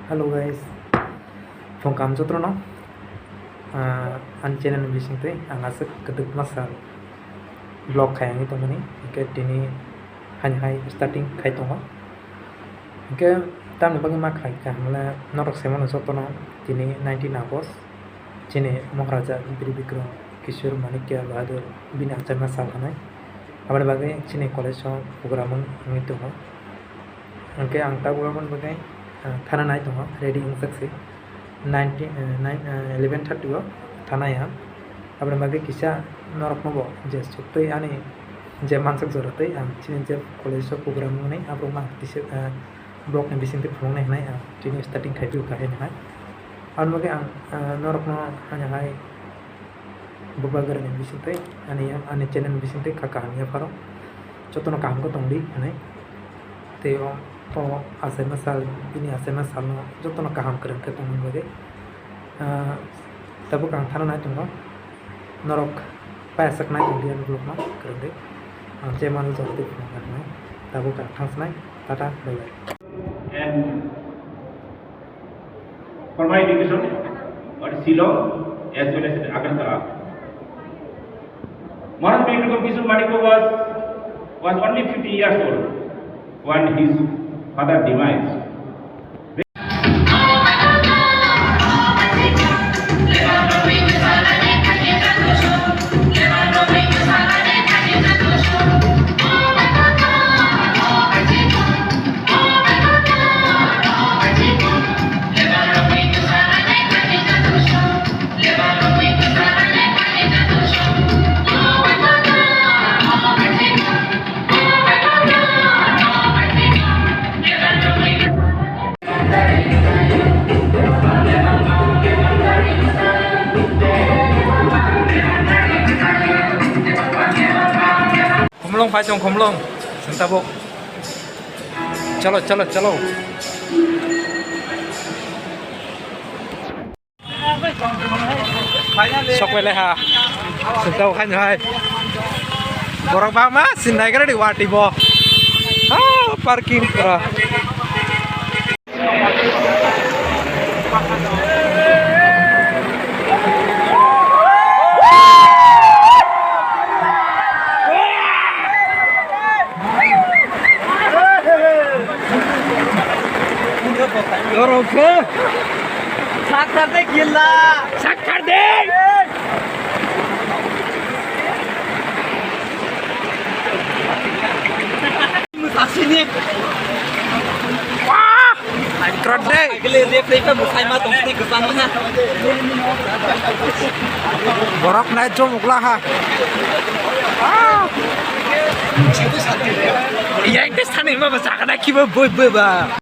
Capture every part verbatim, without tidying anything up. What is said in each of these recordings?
Hello guys, phung kaham jotono, ah, ani channel ni bisingtwi ang aswk kwdwkma sal vlog khai wngwi tongmani, hwnkhe tini haini hai starting khai tongo. Hwnkhe tamni bagwi ma khai kha hwnle norok se mano jotono tini nineteen August chini Maharaja Bir Bikram Kishore Manikya Bahadur bini achai ma sal hwnwi. Aboni bagwi chini college o program wng-, wngwi tongo. Hwnkhe ang tabuk aboni bagwi, ah, thana nai tongo, ready wngjakse. Nineteen, eh, nine, eh, eleven thirty o thanai ang. Aboni bagwi kisa norokno bo je suktwi ani je mansuk jora twi ang chini je college o program wngmani aborok no ang kisa, eh, vlog ni bisingtwi phunuknai hwnwi ang tini starting khai phio kahini hai. Aboni bagwi ang, eh, norokno ani hai Bubagrani bisingtwi ani, ani channel ni bisingtwi kha kaham yapharo jotono kaham khe tongdi hwnwi. Tei o, o achaima sal, bini achaima salno jotono kaham kwrwng khe tongmani bagwi, ah, tabuk ang thana nai tongo. Norok payasaknai tongdi ani vlogno kwrwngwi. Ang je mano jordi phunuknai hwnwi. Tabuk ang thangsinai. Tata, bye bye. And for my education, at Shillong as well as at Agartala. Maharaj Bikram Kishore Manikya was, was only fifteen years old when his father demise. Khumlung phai chwng khumlung. Tabuk. Chalo, chalo, chalo. Sok bai lai ha. Sintao khan hai. Borok bangma sinai gari wati bo. Ha, parking pura. Oro khe. Sakthar de gila. Sakthar de. Asini. Wah. Krot de. Gele de play pa musai ma tong sini kesang na. Borok nai chomukla ha. Ah. Yang ke sana ma ba sakana kiba boy boy ba.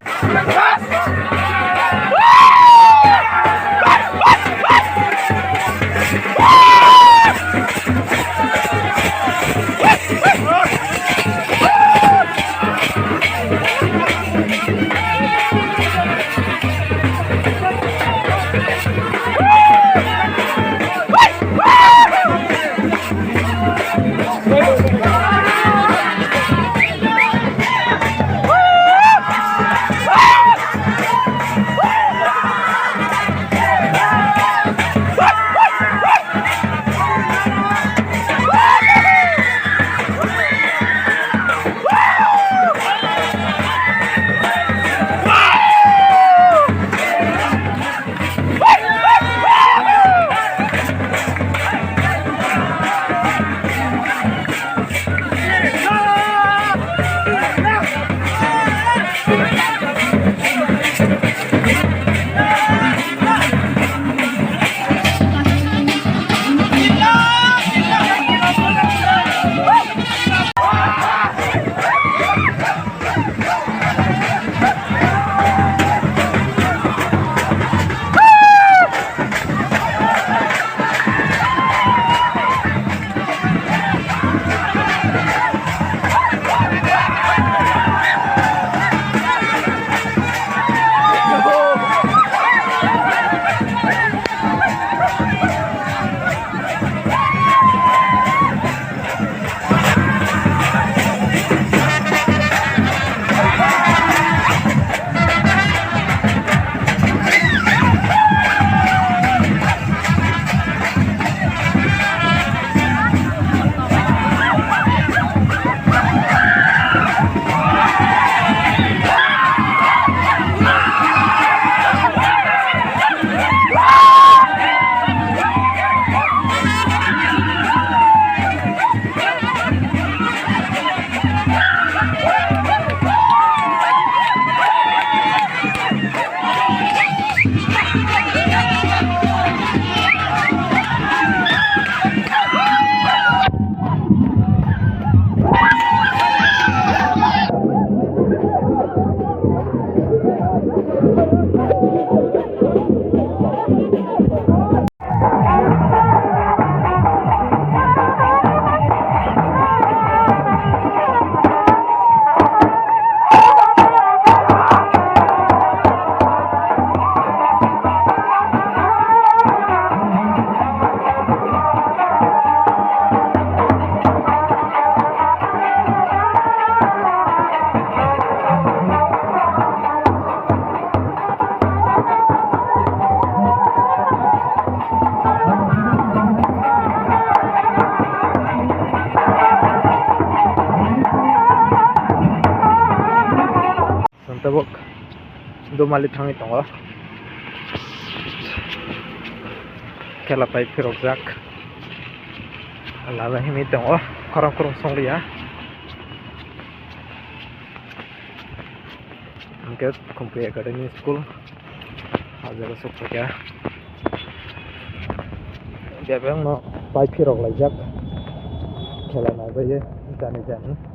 Dumali thangwi tongo. Khela pai phirokjak. Lala himwi tongo. Khorang khorang songliya. Hwnkhe Khumpui Academy School. Ah jaga sok phaikha. Bebengno pai phirok laijak. Khela naibawi jani jani.